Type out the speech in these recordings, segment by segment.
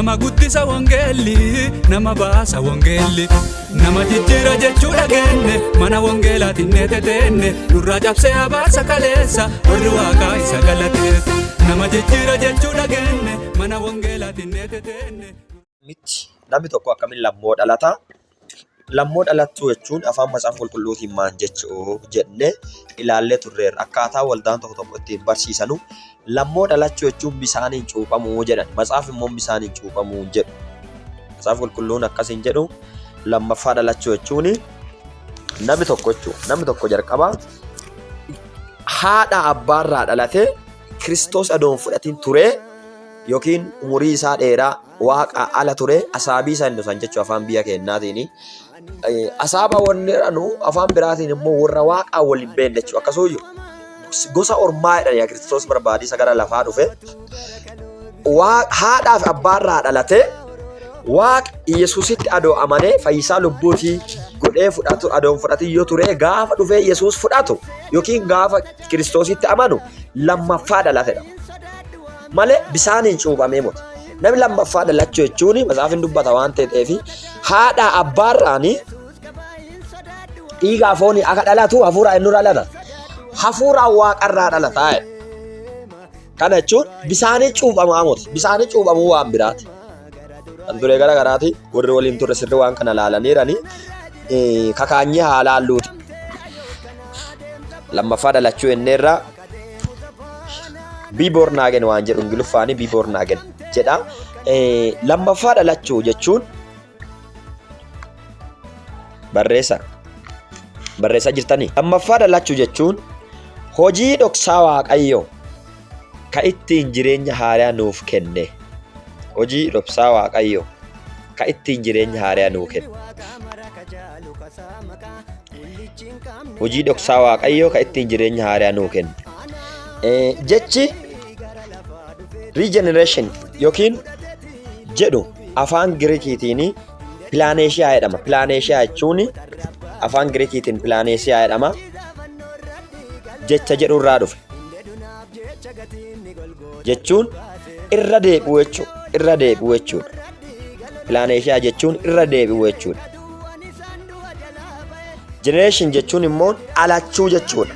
Nama guddisa wangeelli, nama baasa wangeelli. Nama jijjiira jechuu dhageenne, mana wangeelaatiin neeteteenne. Nurraa cabsee abaarsa kaleessa, warri waaqaa isa galateessa. Nama jijjiira jechuu dhageenne, mana wangeelaatiin neeteteenne. Miti namni tokko akkamiin lammoo dhalata? Lammoo dhalachuu jechuun afaan macaafa qulqulluutiin maan jechuu jennee ilaallee turreerra. Akkaataa waldaan tokko tokko ittiin barsiisanu lammoo dhalachuu jechuun bisaaniin cuuphamuu jedhan. Macaafni immoo bisaaniin cuuphamuu hin jedhu. Macaafa qulqulluun akkas hin jedhu. Lammaffaa dhalachuu jechuun namni tokko jechuudha. Namni tokko jalqaba haadha abbaarraa dhalatee Kiristoos adoon fudhatiin turee yookiin umurii isaa dheeraa waaqa ala ture asaabii isa hin jechuun afaan biyya keennaatiin. Asaaba wanni jedhanu afaan biraatiin immoo warra waaqaa wal hin beekne jechuudha. Akkasumayyuu gosa ormaa jedhan yaa Kiristoos barbaadisa gara lafaa dhufe. Haadhaa fi abbaarraa dhalatee waaqa Yesuusitti adoo amanee fayyisaa lubbuutii godhee fudhatu adoon fudhatin yoo ture gaafa dhufee Yesuus fudhatu yookiin gaafa Kiristoositti amanu lammaffaa dhalatedha. Malee bisaaniin cuuphamee miti. Namni lammaffaa dhalachuu jechuun macaafni dubbata waan ta'eef haadha abbaarraanii dhiigaa foonii akka dhalatu hafuura eenyurraa dhalata? Hafuura waaqarraa dhalata. Kana jechuun bisaanii cuuphamaa miti. Bisaanii cuuphamuu waan biraati. Kan duree gara garaati warri waliin turre sirri waan kana laalaniirani kakaanyee haa laalluuti. Lammaffaa dhalachuu inneerraa be born again waan jedhu ingiliffaanii be born again jedha. Lammaffaa dhalachuu jechuun barreessa barreessaa jirtanii. Lammaffaa dhalachuu jechuun hojii dhoksaa Waaqayyoo ka ittiin jireenya haaraa nuuf kenne. Hojii dhoksaa Waaqayyoo ka ittiin jireenya haaraa nuu kenne. Hojii dhoksaa Waaqayyoo ka ittiin jireenya haaraa nuu kenne. Jechi regeneration yookiin jedhu afaan Girikiitiin pilaaneeshiyaa jedhama. Pilaaneeshiyaa jechuun afaan Girikiitiin pilaaneeshiyaa jedhama. Jecha jedhu irraa dhufe. Jechuun irra deebi'uu jechuudha. Irra deebi'uu jechuudha. Pilaaneeshiyaa jechuun irra deebi'uu jechuudha. Generation jechuun immoo dhalachuu jechuudha.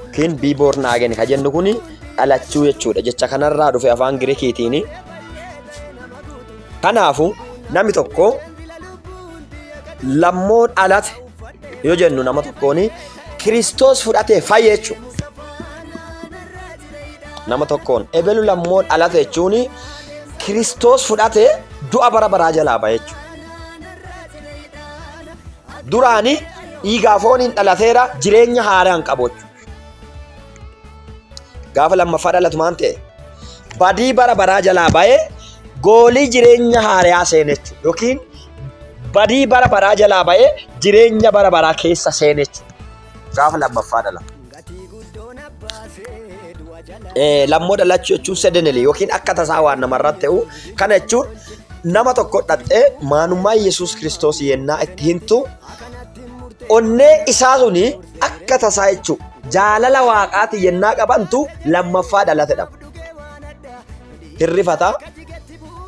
Yookiin be born again ka jennu kuni dhalachuu jechuudha. Jecha kanarraa dhufe afaan Girikiitiin. Kanaafuu namni tokko lammoo dhalate yoo jennu nama tokkoon Kiristoos fudhatee fayye jechuudha. Nama tokkoon ebelu lammoo dhalate jechuun Kiristoos fudhatee du'a bara baraa jalaa bahe jechuudha. Duraani dhiigaa fooniin dhalateera jireenya haaraan qabu jechuudha. Gaafa lammaffaa dhalatu maan ta'e badii bara baraa jalaa bahee goolii jireenya haaraa seene jechuudha. Yookiin badii bara baraa jalaa bahee jireenya bara baraa keessa seene jechuudha. Gaafa lammaffaa dhalatu. Lammoo dhalachuu jechuun sedeneli yookiin akka tasaa waan namarratti ta'u kana jechuun nama tokko dhaqxee maanummaa Yesuus Kiristoos yennaa itti himtu onnee isaa suni akka tasaa jechuudha. Jaalala waaqaati yennaa qabantu lammaffaa dhalatedha. Hirrifata.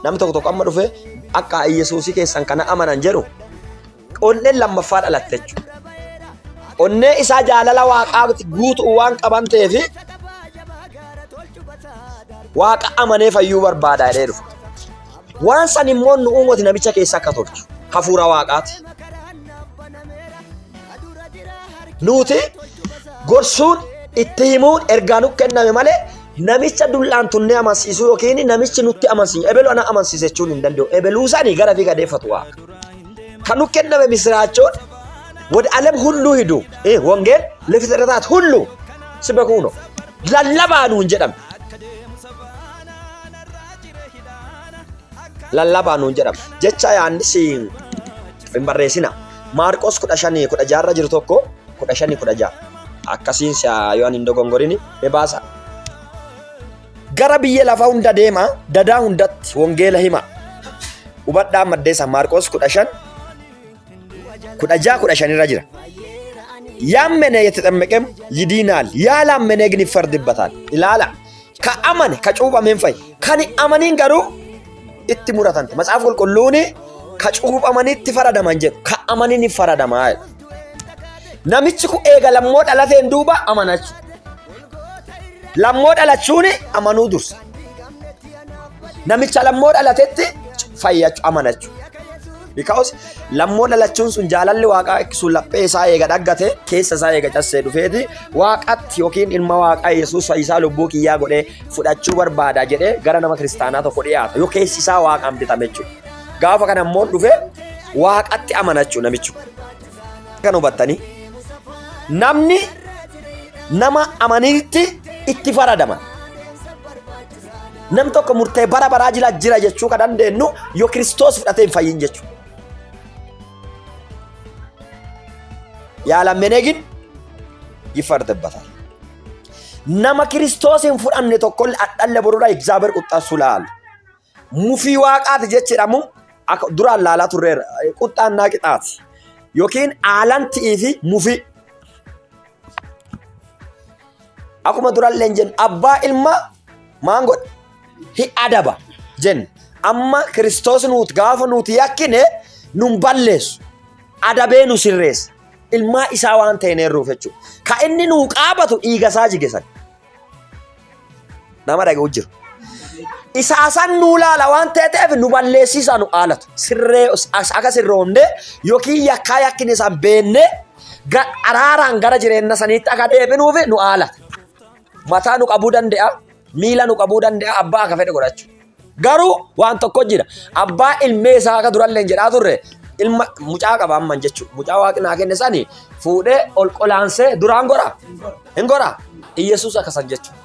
Namni tokko tokko amma dhufe akka Yesuusii keessan kana amanan jedhu onneen lammaffaa dhalatte jechuudha. Onnee isaa jaalala waaqaa guutuu waan qaban ta'eef waaqa amanee fayyuu barbaada jedhee dhufa. Waan san immoo nu uumati namicha keessa akka tolchu hafuura waaqaati. Nuti gorsuun itti himuun ergaa nu kenname malee namicha dullaan tunnee amansiisuu yookiin namichi nutti amansiisu ebelu ana amansiise jechuun hin danda'u. Ebeluu sanii gara fi gadeeffatu waaqa. Kan nu kenname misiraachoon ወደ ዓለም ሁሉ ሂዱ ወንጌል ለፍጥረታት ሁሉ ስበኩ ነው። Lallabaa nuun jedhame. Lallabaa nuun jedhame. Jecha Yohaannis hin barreessina. Maarqos 15:16 irra jiru tokko 15:16 akkasiin si'a yoo ani hin dogongorini ni baasa. Gara biyya lafaa hunda deema, dadaa hundatti wangeela hima. Hubadhaa maddeessa Maarqos 15, 16 15 irra jira. ያመነ የተጠመቀም ይድናል፣ ያላመነ ግን ይፈርድበታል። Ilaala. Ka amane ka cuuphame hin fayya. Kan hin amaniin garuu itti muratanti. Macaafa qulqulluun ka cuuphamanitti faradaman jedhu. Ka amaniin hin faradamaa jedhu. Namichi kun eega lammoo dhalateen duuba amana jechuudha. Lammoo dhalachuun amanuu dursa. Namicha lammoo dhalatetti fayyachu amana jechuudha. Because lammoo dhalachuun sun jaalalli waaqaa sun laphee isaa eega dhaggate keessa isaa eega cassee dhufeeti waaqatti yookiin ilma waaqaa Yesuus fayyisaa lubbuu kiyyaa godhee fudhachuu barbaada jedhee gara nama kiristaanaa tokko dhiyaata yoo keessi isaa waaqaan bitame jechuudha. Gaafa kana immoo dhufee waaqatti amana jechuudha namichi kun. Kan hubattanii namni nama amaniitti itti faradama. Nam tokko murtee bara baraa jira jira jechuu kan dandeenyu yoo Kiristoos fudhatee hin fayyin jechuudha. Yaalammenee gin ይፈርድበታል። Nama Kiristoos hin fudhanne tokko adhalle borura እግዚአብሔር ቁጣ ሱላል mufii waaqaati jechi jedhamu akka duraan laalaa turreera. Quxxaannaa qixaati. Yookiin aalantii fi mufii. Akkuma durallee hin jennu abbaa ilma maan godha? Hi adaba jenna. Amma Kiristoos nuti gaafa nuti yakkine nun balleessu. Adabee nu sirreessa. Ilmaa isaa waan ta'eenerruuf jechuudha. Ka inni nuu qaabatu dhiiga isaa jige sana. Nama dhaga'u jiru. Isaasan nuu laala waan ta'eef nu balleessisaa nu haalatu. Sirree akka sirroomne yookiin yakkaa yakkine isaan beenne araaraan gara jireenya saniitti akka deebinuuf nu haalata. Mataa nu qabuu danda'a, miila nu qabuu danda'a, abbaa akka fedhe godhachuu. Garuu waan tokko jira. Abbaa ilmee isaa akka durallee hin jedhaa turre ilma mucaa qaba amman jechuudha. Mucaa waaqni naa kenne sani fuudhee ol qolaansee duraan godha. Hin godha. Iyyasuus akkasan jechuudha.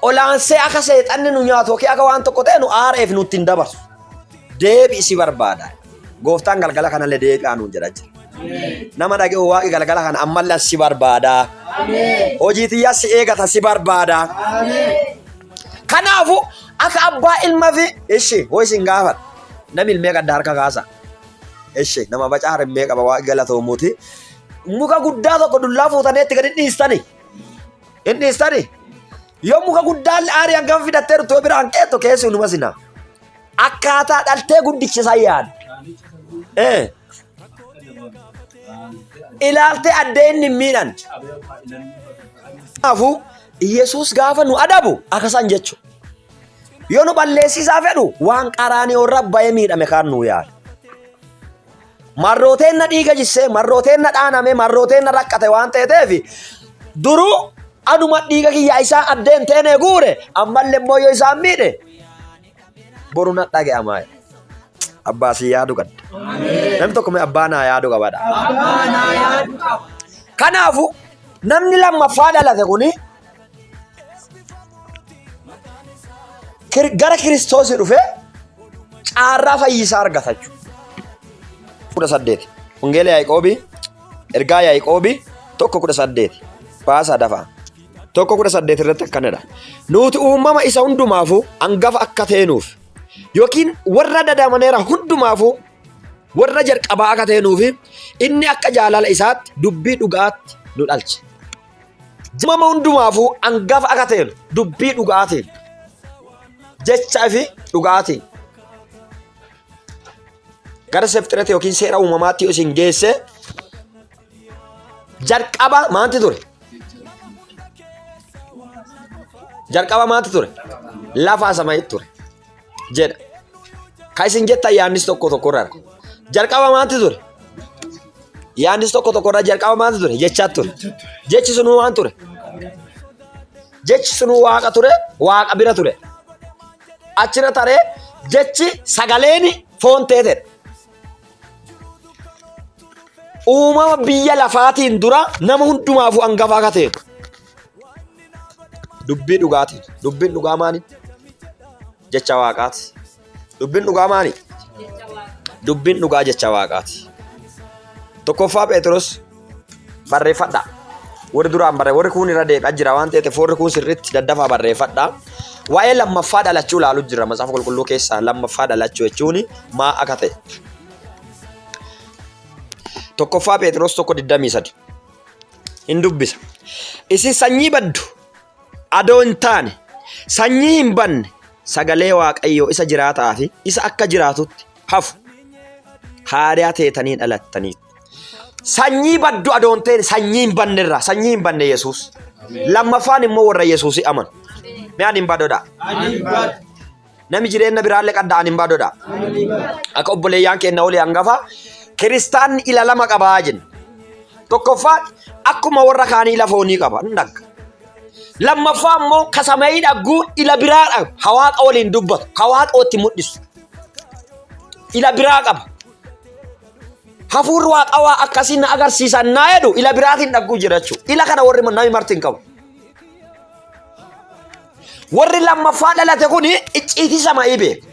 Qolaansee akka seexanni nu nyaatu yookiin akka waan tokko ta'e nu aareef nutti hin dabarsu. Deebi'i si barbaada. Gooftaan galgala kanallee deebi'aa nuun jedha jira. Nama dhaga'u waaqi galgala kana ammallee si barbaada. Hojii tiyyaa si eegata si barbaada. Kanaafu akka abbaa ilma fi ishi hoo isin gaafadha. Namni ilmee qadda harka kaasa. Ishi nama bacaa ilmee qaba waaqi galatoomuuti. Muka guddaa tokko dullaa fuutanii itti gadi dhiistani. Hin dhiistani. Yoo muka guddaa aarii hangam fidattee jirtu yoo biraan qeettu keessi numa sina. Akkaataa dhaltee guddichisan yaada. Ilaaltee addee inni hin miidhan. Kanaafuu Yesuus gaafa nu adabu akkasan jechuudha. Yoo nu balleessisaa fedhu waan qaraaniyoorra bahee miidhame kaan nuu yaada. Marrooteenna dhiiga jissee, marrooteenna dhaaname, marrooteenna rakkate waan ta'eef duruu anuma dhiiga kiyyaa isaa addeen teenee guure ammallee immoo yoo isaan miidhe boru na dhaga'amaa. Abbaa si yaadu qabda. Namni tokko mee abbaa naa yaadu qabadha. Kanaafu namni lammaffaa dhalate kuni gara Kiristoosii dhufee caarraa fayyisaa argata jechuudha. 18. Wangeela Yaaqoobii ergaa Yaaqoobii 1:18 baasaa dafaa. 1:18 irratti akkanadha. Nuti uumama isa hundumaafuu hangafa akka teenuuf yookiin warra dadamaneera hundumaafuu warra jalqabaa akka teenuuf inni akka jaalala isaatti dubbii dhugaatti nu dhalche. Uumama hundumaafuu hangafa akka teenu dubbii dhugaatiin jechaa fi dhugaatiin gara sefxirate yookiin seera uumamaatti yoo isin geesse jalqaba maanti ture? Jalqaba maanti ture? Lafaa samaayit ture jedha. Kan isin jettan yaadnis tokko tokko irraa. Jalqaba maanti ture? Yaadnis tokko tokko irraa jalqaba maanti ture? Jechaa ture. Jechi sunuu waan ture? Jechi sunuu waaqa ture, waaqa bira ture. Achirra taree jechi sagaleen foon teetedha. Uumama biyya lafaatiin dura nama hundumaafuu hangafa akka ta'e. Dubbii dhugaatiin. Dubbiin dhugaa maali? Jecha waaqaati. Dubbiin dhugaa maali? Dubbiin dhugaa jecha waaqaati. Tokkoffaa Phexros barreeffadha. Warri duraan barree warri kuun irra deebi'aa jira waan ta'eef warri kuun sirriitti daddafaa barreeffadha. Waa'ee lammaffaa dhalachuu ilaalu jira macaafa qulqulluu keessaa lammaffaa dhalachuu jechuun maa akka ta'e. Tokkoffaa Phexros 1:23 hin dubbisa. Isin sanyii baddu adoo hin taane sanyii hin banne sagalee Waaqayyoo isa jiraataa fi isa akka jiraatutti hafu haariyaa teetanii dhalattaniitu. Sanyii baddu adoo hin ta'in sanyii hin banne irraa sanyii hin banne Yesuus. Lammaffaan immoo warra Yesuusii amanu. Mee ani hin badodha. Nami jireenya biraallee qadda ani hin badodha. Akka obboleeyyaan keenya olii hangafa kiristaanni ila lama qabaa jenna. Tokkoffaan akkuma warra kaanii ila foonii qaba hin dhagga. Lammaffaa immoo kasamayii dhagguu ila biraa qaba. Hawaaqa waliin dubbatu, hawaaqa walitti mul'isu. Ila biraa qaba. Hafuurri waaqawaa akkasii na agarsiisan naa jedhu ila biraatiin dhagguu jira jechuudha. Ila kana warri namni marti hin qabu. Warri lammaffaa dhalate kun icciitii samayii beeka.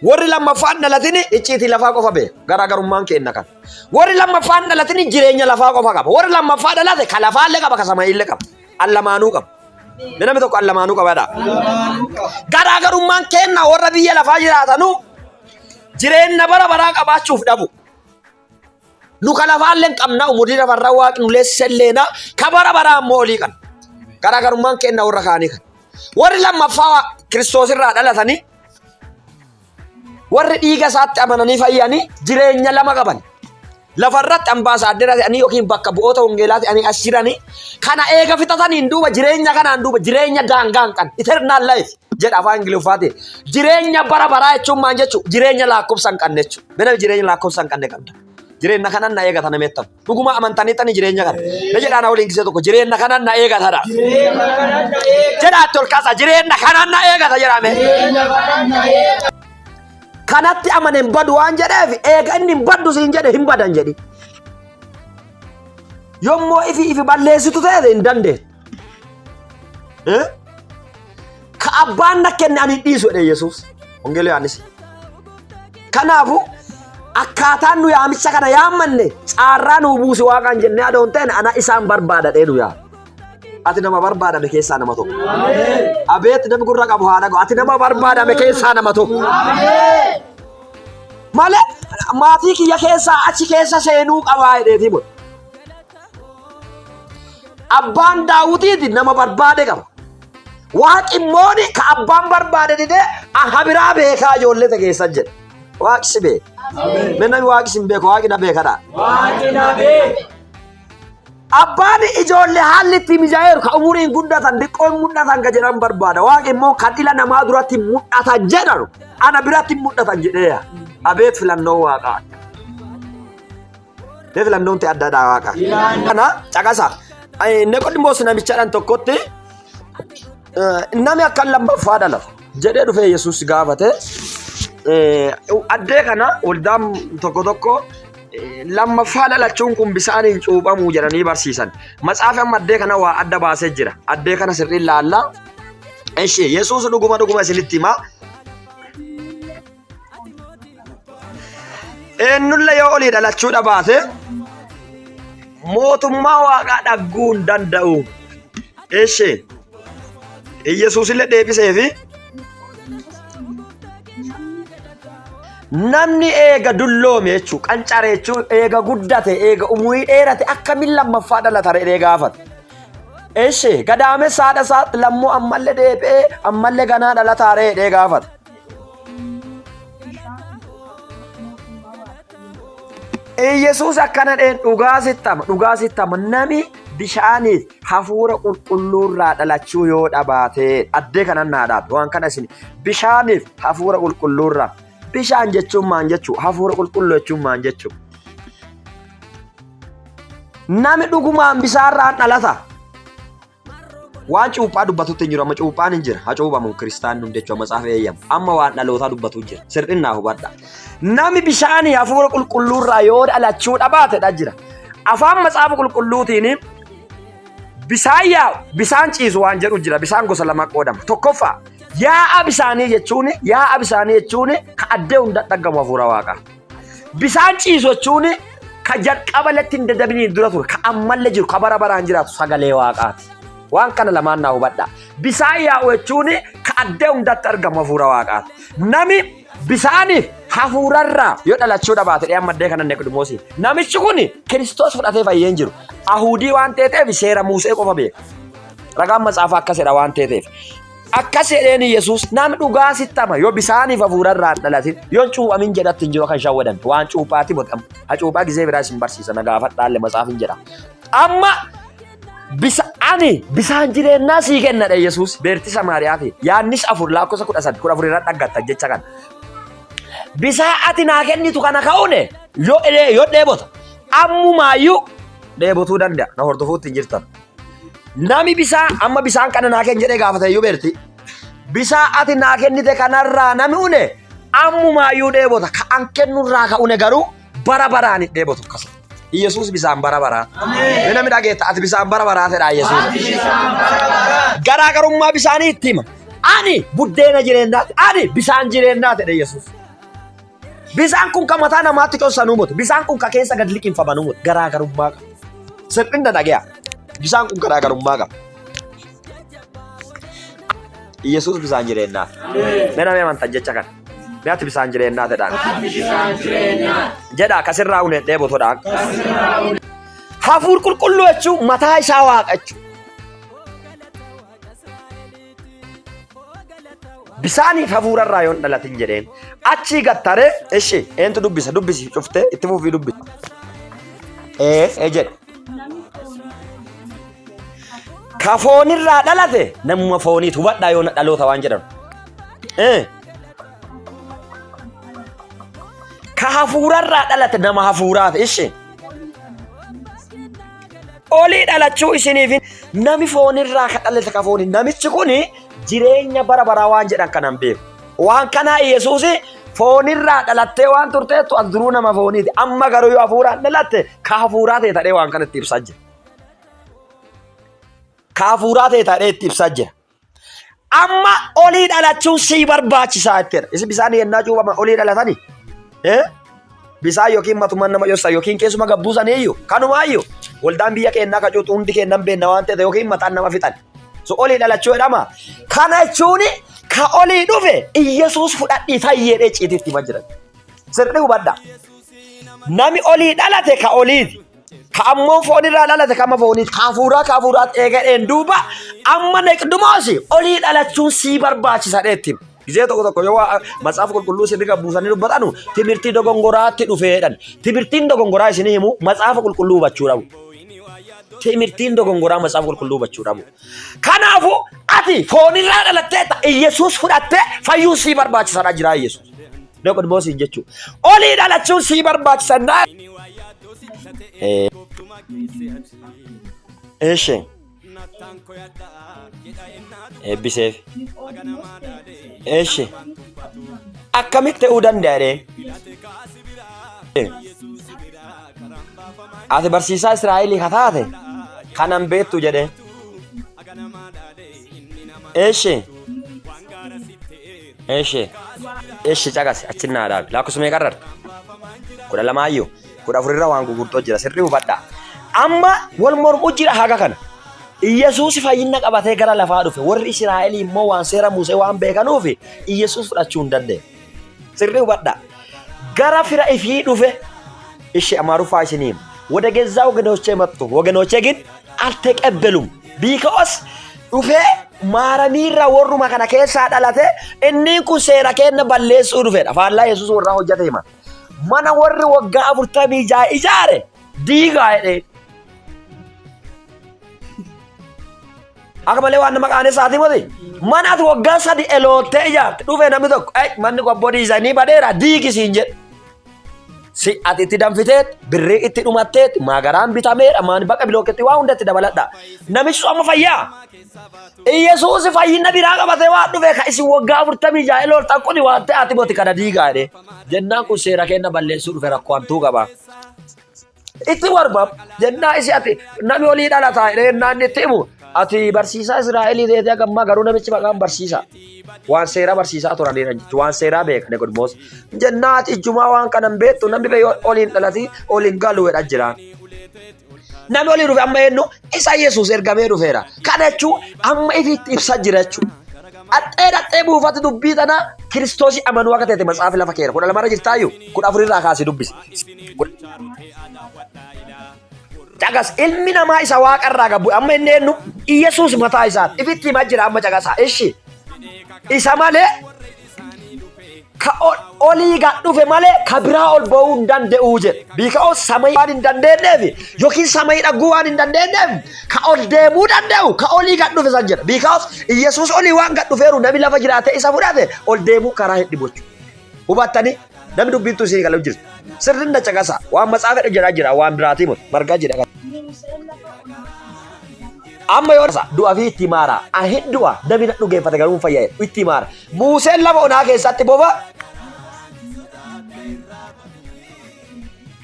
Warri lammaffaan dhalatini icciitii lafaa qofa beeka. Garaagarummaan keenna kana. Warri lammaffaan dhalatini jireenya lafaa qofa qaba. Warri lammaffaa dhalate ka lafaallee qaba ka samayiillee qaba. Allamaanuu qaba. Mee namni tokko allamaanuu qaba jedhaa. Garaagarummaan keenna warra biyya lafaa jiraatanuu jireenya bara baraa qabaachuuf dhabu. Nu ka lafaallee hin qabna umurii lafarraa waaqni nu leesselleena ka bara baraa immoo olii qabna. Garaagarummaan keenna warra kaanii kana. Warri lammaffaa Kiristoos irraa dhalatanii warri dhiiga isaatti amananii fayyanii jireenya lama qaban. Lafarratti ambaasaaddera ta'anii yookiin bakka bu'oota wangeelaa ta'anii as jiranii kana eega fixataniin duuba jireenya kanaan duuba jireenya daangaa hin qabne eternal life jedha afaan Ingiliffaatiin. Jireenya bara baraa jechuun maal jechuudha? Jireenya lakkoofsa hin qabne jechuudha. Mee namni jireenya lakkoofsa hin qabne qabda. Jireenya kanan na eegata nameettamu. Dhuguma amantanii tani jireenya kana. Na jedhaa na waliin gisee tokko jireenya kanan na eegatadha. Jedhaa itti ol kaasaa jireenya kanan na eegata jedhame. Kanatti amane hin badu waan jedheef eega inni hin baddu siin jedhe hin badan jedhi. Yommuu ifi ifi balleessitu ta'e hin dandeettu. Eh? Ka abbaan na kenne ani hin dhiisu jedhe Yesuus. Wangeela Yohaannis. Kanaafuu akkaataan nu yaamicha kana yaammanne caarraa nuu buusi waaqaan jennee adoo hin ta'in ana isaan barbaada dhee nu yaama. Ati nama barbaadame keessaa nama tokko. Abeet namni gurra qabu haa dhaga'u. Ati nama barbaadame keessaa nama tokko. Malee maatii kiyya keessaa achi keessa seenuu qabaa jedheetii mul. Abbaan daawwitiiti nama barbaade qaba. Waaqi immoo ka abbaan barbaade didee aha biraa beekaa ijoollee ta'e keessa jedhe. Waaqi si beeka. Mee namni waaqi si hin beeku waaqi na beekadha. Waaqi na beeka. Abbaan ijoollee haalli itti mijaa'eeru ka umuriin guddatan diqqoon mul'atan ka jedhan barbaada. Waaqi immoo kan ila namaa duratti mul'atan jedhanu ana biratti mul'atan jedheera. Abeet filannoo waaqaa. Mee filannoon ta'e adda addaa waaqa. Kana caqasa. Neqodimoos namichaadhaan tokkotti nami akka lammaffaa dhalata jedhee dhufee Yesuus gaafate. Addee kana waldaan tokko tokko lammaffaa dhalachuun kun bisaaniin cuuphamuu jedhanii barsiisan. Matsaafi amma addee kana waa adda baasee jira. Addee kana sirriin laallaa. Ishee Yesuus dhuguma dhuguma isinitti himaa. Eenyullee yoo olii dhalachuu dhabaate mootummaa waaqaa dhagguu hin danda'u. Eshi Iyyasuusillee deebiseefi namni eega dulloome jechuun qancare jechuun eega guddate eega umurii dheerate akkamiin lammaffaa dhalata jedhee gaafate. Eshi gadaamessa haadha isaatti lammoo ammallee deebi'ee ammallee ganaa dhalataa jedhee gaafate. Iyyasuus akkana dheen dhugaa sitti hama dhugaa sitti hama nami bishaaniif hafuura qulqulluurraa dhalachuu yoo dhabaate addee kanan naa dhaabe waan kana isin bishaaniif hafuura qulqulluurraa bishaan jechuun maan jechuu hafuura qulqulluu jechuun maan jechuu nami dhugumaan bishaanirraan dhalata Waan cuuphaa dubbatutti hin jiru. Amma cuuphaan hin jira. Haa cuuphamu kiristaanni hundi jechuudha. Matsaafa eeyyamu. Amma waan dhalootaa dubbatu jira. Sirrinnaa hubadha. Nami bishaanii hafuura qulqulluurraa yoo dhalachuu dhabaate dha jira. Afaan matsaafa qulqulluutiin bisaan yaa'u bisaan ciisu waan jedhu jira. Bisaan gosa lama qoodama. Tokkoffaa yaa'a bisaanii jechuun yaa'a bisaanii jechuun ka addee hunda dhaggamu hafuura waaqaa. Bisaan ciisu jechuun ka jalqaba latti hin dadabiniin dura ture, ka ammallee jiru, ka bara baraan jiraatu sagalee waaqaati. Waan kana lamaan naa hubadha. Bisaan yaa'u jechuun ka addee hundatti argamu hafuura waaqaati. Nami bisaaniif hafuurarraa yoo dhalachuu dhabaate dhee amma addee kana Niqodimoosii. Namichi kun Kiristoos fudhatee fayyee hin jiru. Ahudii waan ta'eef seera Muusee qofa beeka. Ragaan matsaafaa akkasidha waan ta'eef. Akkas jedheen Yesuus namni dhugaa sitti hama yoo bisaaniif hafuura irraa hin dhalatin yoo hin cuuphamin jedhatti hin jiru kan shawwadan waan cuuphaati godhamu. Ha cuuphaa gizee biraa isin barsiisa na gaafadhaalle matsaaf hin jedha. Amma bisa ani bisaan jireennaa sii kennadha Yesuus beerti Samaariyaati. Yaannis 4 lakkoofsa 13 14 irra dhaggatta jecha kana. Bisaa ati naa kennitu kana ka'uune yoo yoo dheebota ammumaayyuu dheebotuu danda'a na hordofuutti hin jirtan. Nami bisaa amma bisaan kana naa kenni jedhee gaafate iyyuu beerti. Bisaa ati naa kennite kanarraa nami une ammumaayyuu dheebota. Ka an kennurraa ka une garuu bara baraan hin dheebotu akkasuma. Iyyasuus bisaan bara baraa. Mee namni dhageetta ati bisaan bara baraa fedhaa Iyyasuus. Garaagarummaa bisaanii itti hima. Ani buddeena jireenyaati. Ani bisaan jireenyaati jedhe Iyyasuus. Bisaan kun kan mataa namaatti cossanuu mutu. Bisaan kun kan keessa gad liqimfamanuu mutu. Garaagarummaa qaba. Sirrinna dhagaya. Bisaan kun garaagarummaa qaba. Yesuus bisaan jireenyaa. Mee namni amantan jecha kana. Mee ati bisaan jireenyaa jedhaan. Jedha kasirraa hunee dheebotodhaan. Hafuur qulqulluu jechuun mataa isaa waaqa jechuudha. Bisaaniif hafuurarraa yoon dhalatin jedheen. Achii gattaree ishi eentu dubbisa dubbisi cuftee itti fufii dubbisi. Ee ee jedhe. Ka foonirraa dhalate namuma fooniiti hubadhaa yoona dhaloota waan jedhamu. Ee. Ka hafuurarraa dhalate nama hafuuraati ishi. Olii dhalachuu isiniif nami foonirraa ka dhalate ka foonii namichi kun jireenya bara baraa waan jedhan kanan beeku. Waan kanaa Yesuus foonirraa dhalattee waan turteettu as duruu nama fooniiti. Amma garuu yoo hafuuraan dhalatte ka hafuuraa ta'e ta'ee waan kana itti ibsaa jira. Ka hafuuraa ta'e ta'ee itti ibsaa jira. Amma olii dhalachuun sii barbaachisaa jettedha. Isin bisaan yennaa cuuphaman olii dhalatani. Eh? Bisaan yookiin matumaan nama dhossan yookiin keessuma gabbuusan iyyuu kanumaayyuu waldaan biyya keennaa ka cuuxu hundi keennan beenna waan ta'eef yookiin mataan nama fixan. So olii dhalachuu jedhama. Kana jechuun ka olii dhufe Iyyasuus fudhadhii fayyeedhee ciititti hima jiran. Sirrii hubadha. Nami olii dhalate ka oliiti. Ka ammoo foonirraa dhalate kama fooniiti. Ka hafuuraa ka hafuuraatti eegadheen duuba amma Neqdumoosi olii dhalachuun sii barbaachisa dheetti. Gizee tokko tokko yoo waa matsaafa qulqulluu sirrii gad buusanii dubbatanu timirtii dogongoraatti dhufeedhan. Timirtiin dogongoraa isinii himu matsaafa qulqulluu hubachuu dhabu. Timirtiin dogongoraa matsaafa qulqulluu hubachuu dhabu. Kanaafuu ati foonirraa dhalatteetta Iyyasuus fudhattee fayyuun sii barbaachisaadha jira Iyyasuus. Neqodimoosiin jechuudha. Olii dhalachuun sii barbaachisa. Eeshe. Eebbiseef. Eeshe. Akkamitti ta'uu danda'a ree? Ati barsiisaa Israa'elii ka taate kanan beektu jedhee. Eeshe. Eeshe. Eeshe caqasi achi naa dhaabi. Lakkoofsa meeqa irra? 12 14 irra waan gugurtoo jira sirrii hubadhaa. Amma wal mormuu jira haga kana. Iyyasuus fayyina qabatee gara lafaa dhufe. Warri Israa'elii immoo waan seera Musee waan beekanuuf Iyyasuus fudhachuu hin dandeenye. Sirrii hubadhaa. Gara fira ifii dhufe ishi Amaaruffaa isinii hima. ወደ ገዛ ወገኖቼ መጡ፣ ወገኖቼ ግን አልተቀበሉም። ቢኮስ dhufee maaramiirra warruma kana keessaa dhalate inni kun seera kenna balleessuu dhufedha. Faallaa Yesuus warraa hojjete hima. Mana warri waggaa 46 ijaare diigaa jedhee. Akka malee waan nama qaanessaa miti. Mana ati waggaa 3 eloottee ijaarte dhufee namni tokko manni qobboo diizanii badeera diigi siin jedhe. Si ati itti danfiteet birrii itti dhumatteet maagaraan bitameera maan baqa bilooketti waa hunda itti dabaladha. Namichi sun amma fayyaa. Iyyasuus fayyina biraa qabatee waan dhufe ka isin waggaa 46 elooltan kuni waan ta'e ati moti kana diigaa jedhee. Jennaan kun seera kenna balleessuu dhufe rakkoo hamtuu qaba. Itti warba jennaa isi ati nami olii dhalataa jedhee jennaan inni itti himu ati barsiisaa Israa'elii teetee haga ammaa garuu namichi maqaan barsiisaa waan seeraa barsiisaa turaniidha jechuudha waan seeraa beeka Niqodimoos jennaa ati ijjumaa waan kana hin beektu namni bee oliin dhalati oliin galu jedha jira. Namni olii dhufe amma eenyu isa Yesuus ergamee dhufeera. Kana jechuun amma ifitti ibsaa jira jechuudha. Dhaxxee dhaxxee buufata dubbii tana Kiristoosii amanuu akka ta'e matsaafi lafa keera. 12 irra jirtaayyuu 14 irraa kaasii dubbisi. Caqas ilmi namaa isa waaqa irraa gad bu'e amma inni eenyu? Iyyasuus mataa isaati. Ifitti himaa jira amma caqasaa. Ishi isa malee ka olii gad dhufe malee ka biraa ol ba'uu hin danda'u jedhe. Biika'oo samayii waan hin dandeenyeef yookiin samayii dhagguu waan hin dandeenyeef ka ol deemuu danda'u ka olii gad dhufe san jedha. Biika'oos Iyyasuus olii waan gad dhufeeru namni lafa jiraatee isa fudhate ol deemuu karaa hin dhibu jechuudha. Hubattanii namni dubbiin tun isinii galu jirti. Sirriin na caqasa waan matsaafa jedhaa jira waan biraatii miti margaa jedha. Museen lafa onaa keessatti lafa Amma yoo du'a fi itti maara. A hin du'a namni na dhugeeffate garuu hin fayyadu itti maara. Muuseen lafa onaa keessatti bofa.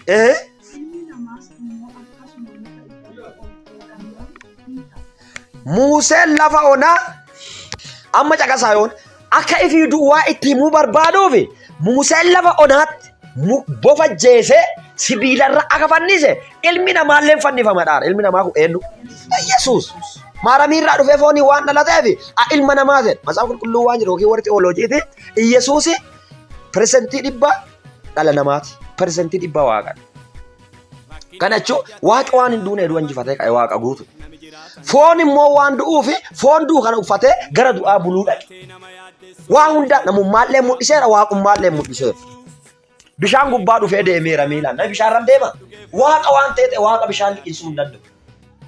Eh? Ilmi namaas immoo akkasuma muka irratti ol fuudhamuun ni ta'a. Muuseen lafa onaa amma caqasaa yoon akka ifii du'aa itti himuu barbaaduufi Muuseen lafa onaatti bofa jeesee sibiilarra akka fannise ilmi namaallee fannifama dhaara. Ilmi namaa kun eenyu? Yesuus. Maaramiirraa dhufee foonii waan dhalateef ilma namaa ta'e. Macaafa qulqulluu waan jiru yookiin warri teolojiiti. Yesuus 100% dhala namaati. 100% waaqadha. Kana jechuun waaqa waan hin duune du'a injifatee ka'e waaqa guutu. Foon immoo waan du'uuf foon du'u kana uffatee gara du'aa buluu dhaqe. Waa hunda namummaallee mul'iseera waaqummaallee mul'iseera. Bishaan gubbaa dhufee deemeera miilaan. Namni bishaan irra deema. Waaqa waan ta'e waaqa bishaan liqimsuu hin danda'u.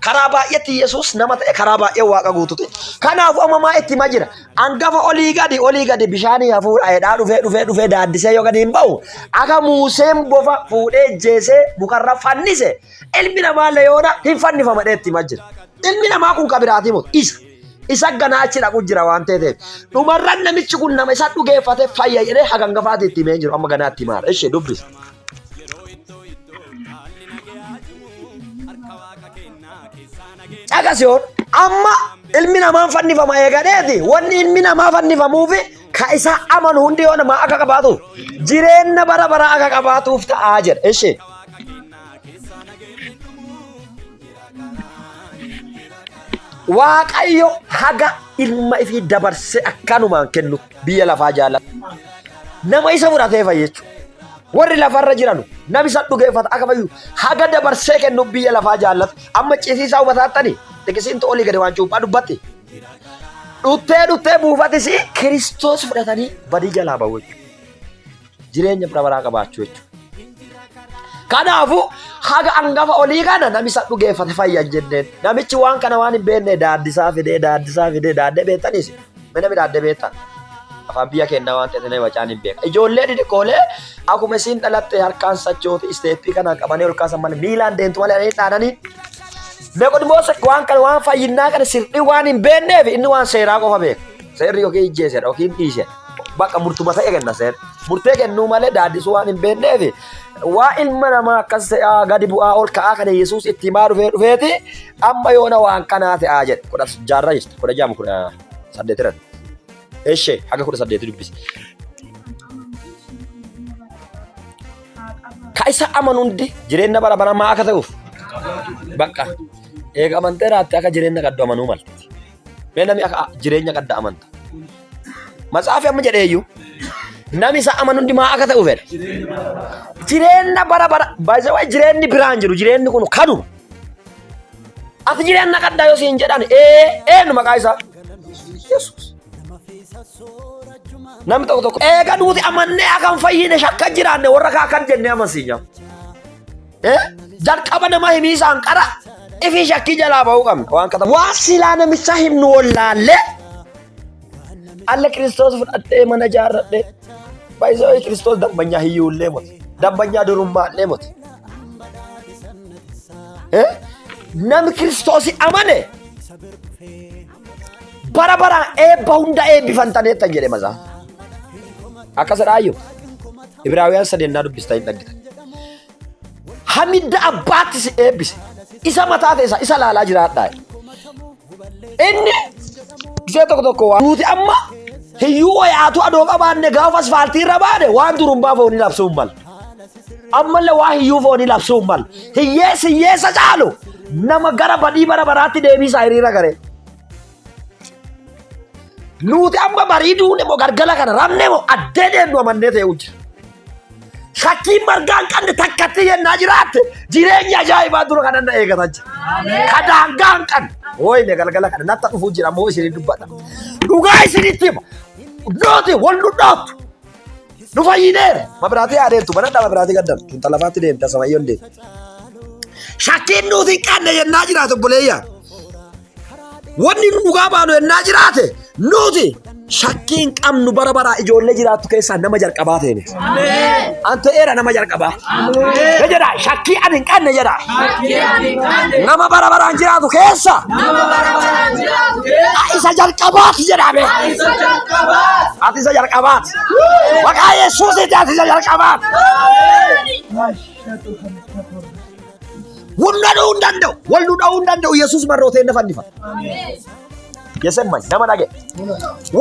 Karaa baay'eetti Yesuus nama ta'e karaa baay'ee waaqa guutu ta'e. Kanaafuu amma maa itti hima jira. Angafa olii gadi olii gadi bishaanii hafuura jedhaa dhufee dhufee dhufee daaddisee yoo gadi hin ba'u akka Muuseen bofa fuudhee ijjeesee mukarra fannise ilmi namaallee yoona hin fannifama jedhee itti hima jira. Ilmi namaa kun ka biraatii miti isa. Isa ganaa achi dhaqu jira waan ta'eef. Dhumarran namichi kun nama isa dhugeeffate fayya jedhee haga hangafaati itti himee hin jiru amma ganaa itti himaara. Ishee dubbisa. Caqas yoon amma ilmi namaa fannifama eegadeeti wanni ilmi namaa fannifamuufi ka isa amanu hundi yoo namaa akka qabaatuuf jireenya bara baraa akka qabaatuuf ta'aa jedha. Ishee Waaqayyo haga ilma ifii dabarsee akkanumaan kennu biyya lafaa jaalata. Nama isa fudhatee fayya jechuudha. Warri lafarra jiranu nama isa dhugeeffata akka fayyu haga dabarsee kennu biyya lafaa jaallata. Amma cisiisaa hubataattani xiqisiin olii gadi waan cuuphaa dubbatti. Dhuttee dhuttee buufatis Kiristoos fudhatanii badii jalaa bahu jechuudha. Jireenya bara baraa qabaachuu jechuudha. Kanaafuu haga angafa olii kana nami isa dhugeeffate fayya hin jenneen. Namichi waan kana waan hin beekne daaddisaa fidee daaddisaa fidee daaddee beektaniis. Mee nami daaddee beektan? Afaan biyya keenyaa waan ta'eef nama bacaan hin beeka. Ijoollee xixiqqoolee akkuma isiin dhalatte harkaan sachooti isteeppii kanaan qabanii ol kaasan malee miilaan deemtu malee ani dhaananii. Neqodimoos waan kana waan fayyinnaa kana sirrii waan hin beekneef inni waan seeraa qofa beeka. Seerri yookiin ijjeesedha yookiin dhiisedha. Bakka murtuma ta'e kenna seerri. Murtee kennuu malee daaddisuu waan hin beekneef waa ilma namaa akkas ta'aa gadi bu'aa ol ka'aa kana Yesuus itti himaa dhufee dhufeeti amma yoona waan kanaa ta'aa jedhe. Kudha jaarraa jirti. 16 18 irratti. Eshee haga 18 dubbisi. Ka isa amanu hundi jireenya bara baraa maa akka ta'uuf bakka eega amantee raatte akka jireenya qaddu amanuu malte. Mee namni akka jireenya qadda amanta. Matsaafi amma jedheeyyuu namni isa amanu hundi maa akka ta'u fedha. Jireenya bara bara baay'ee jireenyi biraan jiru jireenyi kun kanuma. Ati jireenya qaddaa yoo siin jedhan ee eenyu maqaa isaa? Yesuus. Namni tokko tokko eega nuti amannee akka hin fayyine shakka jiraanne warra kaa akkan jennee amansiinya. Jalqaba nama himiisaan qara ifii shakkii jalaa bahuu qabna. Waan kata waan silaa namicha himnu wallaallee alla Kiristoos fudhadhee mana ijaarradhee baay'isoo Kiristoos dambanyaa hiyyuullee moti dambanyaa durummaallee moti. Namni Kiristoosi amane bara baraan eebba hunda eebbifantaneettan jedhe mazaa. Akkas jedhaayyuu. Ibraawiyaan sadennaa dubbista hin dhaggitan. Hamidda abbaatti si eebbise. Isa mataa ta'e isa laalaa jiraadhaa. Inni gisee tokko tokko waan nuti amma hiyyuu wayaatu adoo qabaanne gaafa asfaaltii irra baane waan durumbaa foonii labsuu hin malu. Ammallee waa hiyyuu foonii labsuu hin malu. Hiyyeessi hiyyeessa caalu nama gara badii bara baraatti deebiisaa hiriira garee. Nuti amma barii duune moo gargala kana rabne moo addee deemnu amannee ta'e hojjeta. Shakkiin margaa hin qabne takkatti yennaa jiraatte jireenya ajaa'ibaa dura kanan na eegatan jira. Ka daangaa hin qabne. Wooyne galgala kana natta dhufuu jira moo isinin dubbadha. Dhugaa isinitti hima. Nuti wal nu dhooftu. Nu fayyineera. Mabiraatii haa deemtu. Banadhaa mabiraatii gaddan. Tun talafaatti deemte asamayyoon deemte. Shakkiin nuti hin qabne yennaa jiraatu obboleeyyaa. Wanni nu dhugaa baanu yennaa jiraate nuti shakkii hin qabnu bara baraa ijoollee jiraattu keessaa nama jalqabaa teene. An ta'eera nama jalqabaa. Ne jedha shakkii ani hin qabne jedha. Nama bara baraan jiraatu keessa isa jalqabaati jedhame. Ati isa jalqabaati. Maqaa Yesuusitti ati isa jalqabaati. Humna dha'uu hin danda'u. Wal nu dha'uu hin danda'u. Yesuus marrootee na fannifa. Yesemman nama dhage.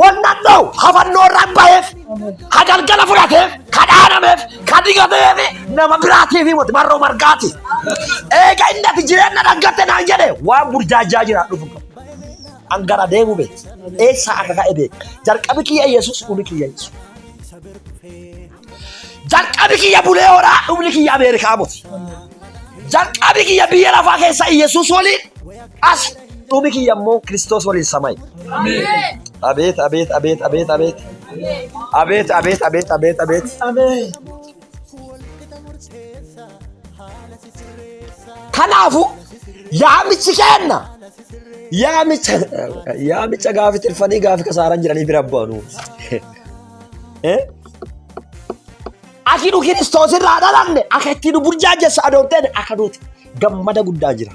Wanna dha'u hafannoo irraan baheef, ka galgala fudhateef, ka dhaanameef, ka digateef nama biraatiif himati marroo margaati. Eega inni ati jireenya dhaggatte naan jedhe waan burjaajaa jira dhufu qabu. An gara deemu beek. Eessaa akka ka'e beek. Jalqabi kiyya Yesuus dhumi kiyya Yesuus. Jalqabi kiyya bulee horaa dhumni kiyya Ameerikaa miti. Jalqabi kiyya biyya lafaa keessa Iyyasuus waliin as dhumi kiyya immoo Kiristoos waliin samay. Abeet abeet abeet abeet abeet. Abeet abeet abeet abeet abeet. Kanaafuu yaamichi keenna yaamicha yaamicha gaafi tirfanii gaafi kasaaran jiranii bira bu'anu. Aki nu Kiristoos irraa dhalanne akka itti nu burjaajessa adoon ta'e akka nuti gammada guddaa jira.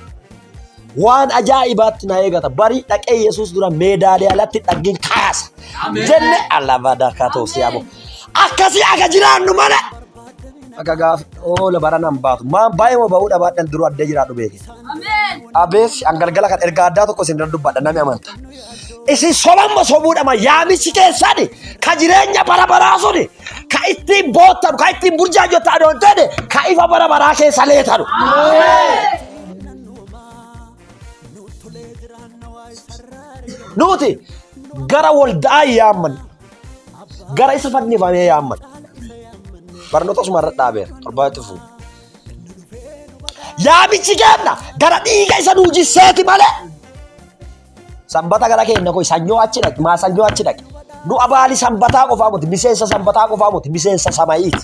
Waan ajaa'ibaatti na eegata. Barii dhaqee Yesuus dura meedaaliyaa alatti dhaggin kaasa. Jenne alabada katoo siyaabo. Akkasii akka jiraannu malee. Akka gaafa oola baranaan baatu. Maan baay'ee moo ba'uu dhabaadhaan duruu addee jiraadhu beeke. Abees an galgala kan ergaa addaa tokko isin irra dubbadha namni amanta. Isin sobamma sobuudhama yaamichi keessani ka jireenya bara baraa suni ka ittiin boottanu ka ittiin burjaajottan adoo hin ta'ine ka ifa bara baraa keessa leetanu. Nuti gara waldaa yaamman gara isa fannifamee yaamman. Barnoota osuma irra dhaabeera torbaa itti fufu. Yaamichi keenna gara dhiiga isa nuu jisseeti malee. Sanbata gara keenya koo sanyoo achi dhaqi maa sanyoo achi dhaqi. Nu abaali sanbataa qofaa miti miseensa sanbataa qofaa miti miseensa samayiiti.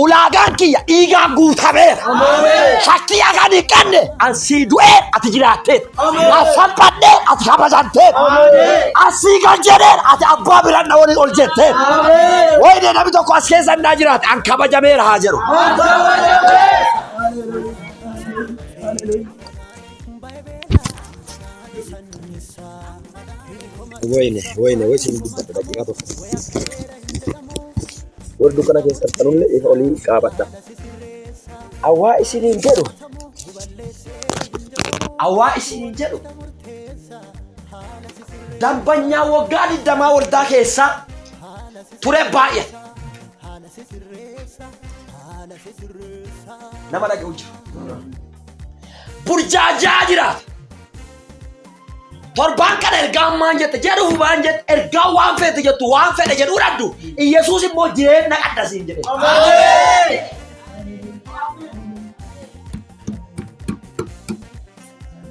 Ulaagaan kiyya dhiigaan guutameera. Shakkii akka hin qabne an sii du'ee ati jiraatteet. An salphadhee ati kabajamteet. An sii gal jedheen ati abbaa biraan na waliin ol jetteet. Wayinee namni tokko as keessa innaa jiraate an kabajameera haa jedhu. Wayne, wayne, way isin dubbadha daqiiqaa tokko. Warri dukkana keessa jirtanullee ifa olii qaabadha. Awwaa isiniin jedhu. Awwaa isiniin jedhu. Dambanyaa waggaa digdamaa waldaa keessaa ture baay'ee. Nama dhaga'u jira. Burjaajaa jiraata. Torbaan kana ergaan maan jette jedhu waan jette ergaan waan feete jettu waan fedhe jedhuu dhabdu Iyyasuus immoo jireenya qadda siin jedhe.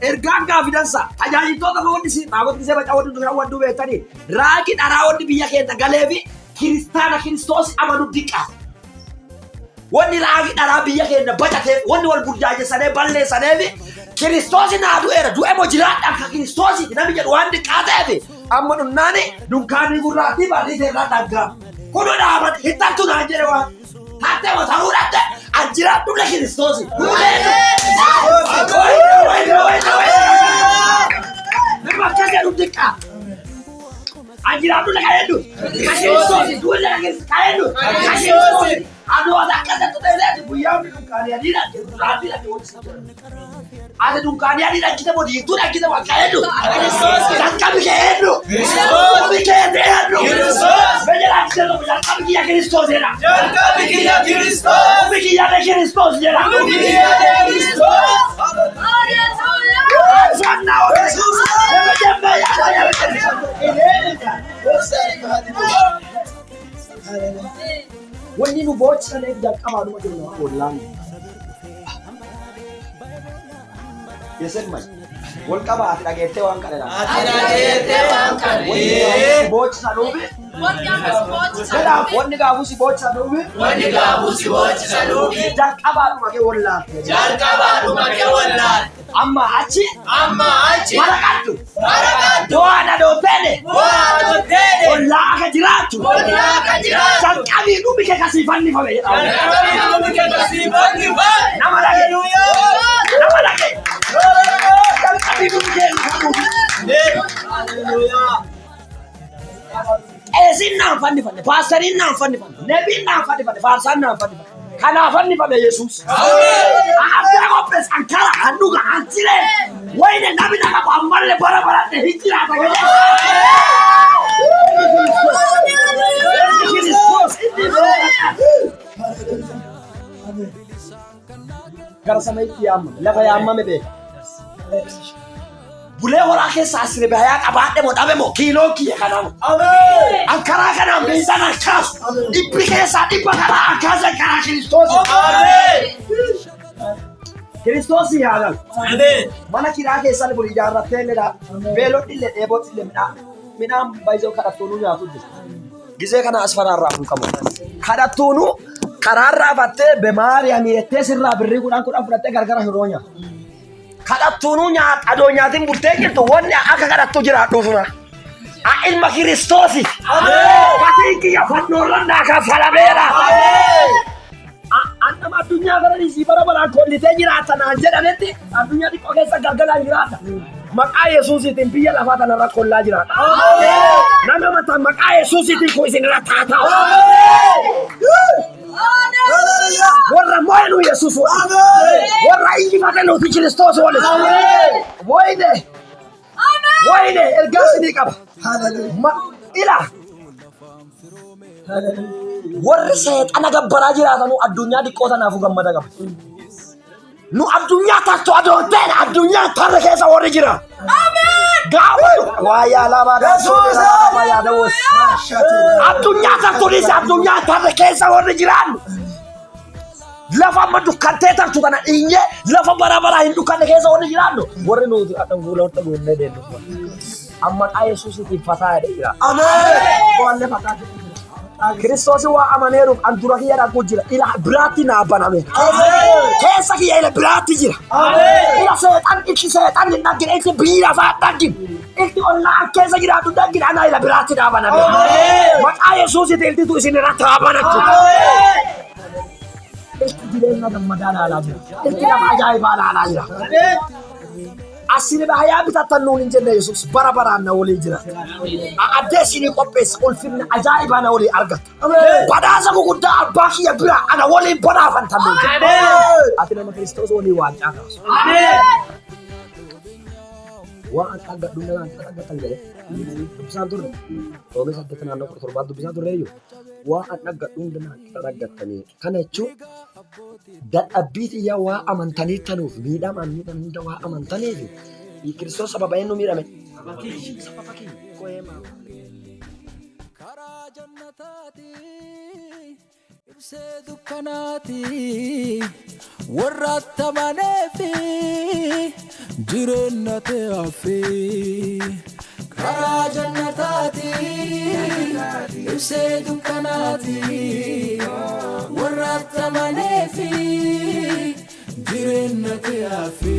Ergaan gaafi dansa tajaajiltoota wanni si raawwatu gisee bacaa wanni dura wanni beektanii raagi dharaa wanni biyya keenya galee fi kiristaana kiristoos amanu diqqaa. Wanni raagi dharaa biyya keenya bacateef wanni wal burjaajessanee balleessaneef Kiristoosi naa du'eera du'e moo jiraadha akka Kiristoosiiti namni jedhu waan diqqaa ta'eef amma dhumnaani dunkaanii gurraattii barrii irraa dhaggaa kunu dhaabate hin tartu naan jedhe waan taatee moo ta'uu dhabde an jiraadhu la Kiristoosi. Nama akkas jedhu diqqaa. An jiraadhu la kan Ka Kiristoos duule la kan Ka Kiristoos. Adoo ati akka jettu ta'e guyyaa hundi dunkaanii adii dhaqxe gurraattii dhaqxe walitti si jira. Ati dunkaanii adii dhaqxite moo diimtuu dhaqxite moo akka eenyu? Jalqabi kee eenyu? Jalqabi kee eenyu? Biyya dhaqxite tokko jalqabi kiyya Kiristoos jedha. Jalqabi kiyya Kiristoos. Dhumi kiyya illee Kiristoos jedha. Dhumi kiyya Kiristoos. Wanni nu boochisaniif jalqabaadhuma keenya ollaan. Yesin maal? Wal qaba ati dhageettee waan kana dha. Ati dhageettee waan kana. Wanni boochisanuufi. Wanni gaafuu si boochisanuufi. Wanni gaafuu si boochisanuufi. Jalqabaadhuma kee wallaalte. Jalqabaadhuma kee wallaalte. Amma achi. Amma achi. Waraqaddu. Waraqaddu. Waan adootteene. Waan adootteene. Ollaa akka jiraattu. Ollaa akka jiraattu. Jalqabii dhumi kee kasii fannifame jedhama. Jalqabii dhumi kee kasii fannifame. Nama dhage. Nama dhage. Jalqabii dhumi kee kanuufi. Qeesiin naan fannifanne, paastariin naan fannifanne, nebiin naan fannifanne, faarsaan naan fannifanne. Kanaaf fannifame Yesuus. Addee qopheesse an kara, an dhuga, an ciree. Wayne namni na qabu ammallee bara baraan hin jiraata. Kiristoos inni gara samiitti yaamame, lafa yaamame beeka. Bulee horaa keessaa asirra bayaa qabaadhe moo dhabe moo kiiloo kiyya kanamu. An karaa kanaan beeksaan an kaasu. Dhibbi keessaa dhibba karaa an kaasan karaa Kiristoos. Kiristoos yaadal. Mana kiraa keessan kun ijaarrattee illee beelonni illee dheebotti illee midhaan baay'ee kadhattoonuu nyaatu jira. Gizee kana as faraarraa kun qabu. Kadhattoonuu karaarraa fattee bemaariyaam jettee sirraa birrii 10 10 fudhattee gargara hiroo nyaatu. Kadhattuunuu nyaata adoo nyaatiin bultee jirtu wanni akka kadhattu jiraadhuufuma. Ilma Kiristoosi. Gatiin kiyya fannoorra naa kaffalameera. Annama addunyaa kana dhiisii bara baraan kollitee jiraata naan jedhametti addunyaa xiqqoo keessa galgalaan jiraata. Maqaa Yesuusiitiin biyya lafaa kanarra kollaa jiraata. Nama mataa maqaa Yesuusiitiin kun isinirra taataa. Warra mo'enu Yesuus waliin. Warra injifate nuti Kiristoos waliin. Wayne. Wayne ergaa isinii qaba. Ila. Warri seexana gabbaraa jiraatanuu addunyaa xiqqoo tanaafuu gammada qaba. Nu addunyaa tartu adoo hin ta'in addunyaa tarre keessa warri jira. Gaafa waa yaalaa baagaa yaadawos. Addunyaa tartu dhiise addunyaa tarre keessa warri jiran. Lafa amma dukkantee tartu kana dhiinyee lafa bara baraa hin dukkanne keessa warri jiraannu warri nuti hadhan fuula horta goonnee deemnu. Amma maqaa Yesuusiitiin fataa jedhee jira. Ameen. Fataa jedhee jira. Kiristoos waa amaneeruuf an dura kiyya dhaquu jira. Ila biraatti naa baname. Keessa kiyya ila biraatti jira. Ila seexan itti seexan hin dhaggine itti biyya lafaa hin dhaggine. Itti ollaa an keessa jiraatu hin dhaggine ana ila biraatti naa baname. Maqaa Yesuusiitiin iltitu isin irratti haa banattu. Ilti jireenya gammadaa laalaa jira. Ilti lafa ajaa'ibaa laalaa jira. Asini bahayaa bitattan nuun hin jenne Yesuus bara baraan na walii jira. Addee isinii qopheessa ulfinna ajaa'ibaa na walii argatta. Badhaasa guguddaa abbaa kiyya bira ana waliin badhaafantan nuun jenne. Ati nama Kiristoos walii waancaa kaasu. Waan an argadhu nama an argattan jedhe dubbisaan turre. Roomee 8 naannoo 17 dubbisaan turre iyyuu. Waan an argadhu nama an argattanii. Kana jechuun dadhabbii xiyya waa amantanii tanuuf miidhamaan miidhame hunda waa amantaniif Kiristoos sababa eenyu miidhame? Sababa kiyya. Karaa jannataati ibsee dukkanaati warra attamaneefi jireenya ta'eefi. Karaa jannataati ibsee dukkanaati warra attamaneefi jireenya ta'eefi.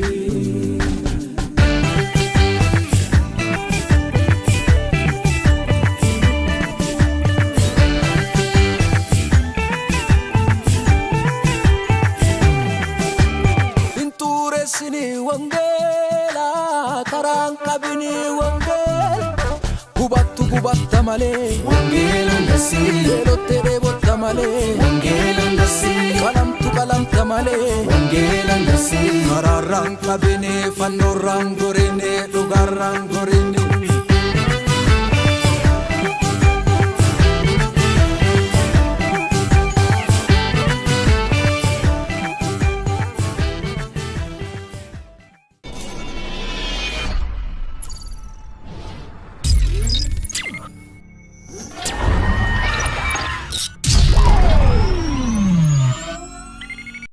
Intuuresini wangeela karaan qabini wangeela gubattu gubatta malee wangeelaan dasii beelottee dheebotta malee wangeelaan dasii qalamtu qalamta malee wangeelaan dasii karaarraan qabini fannoorraan gorini dhugaarraan gorini.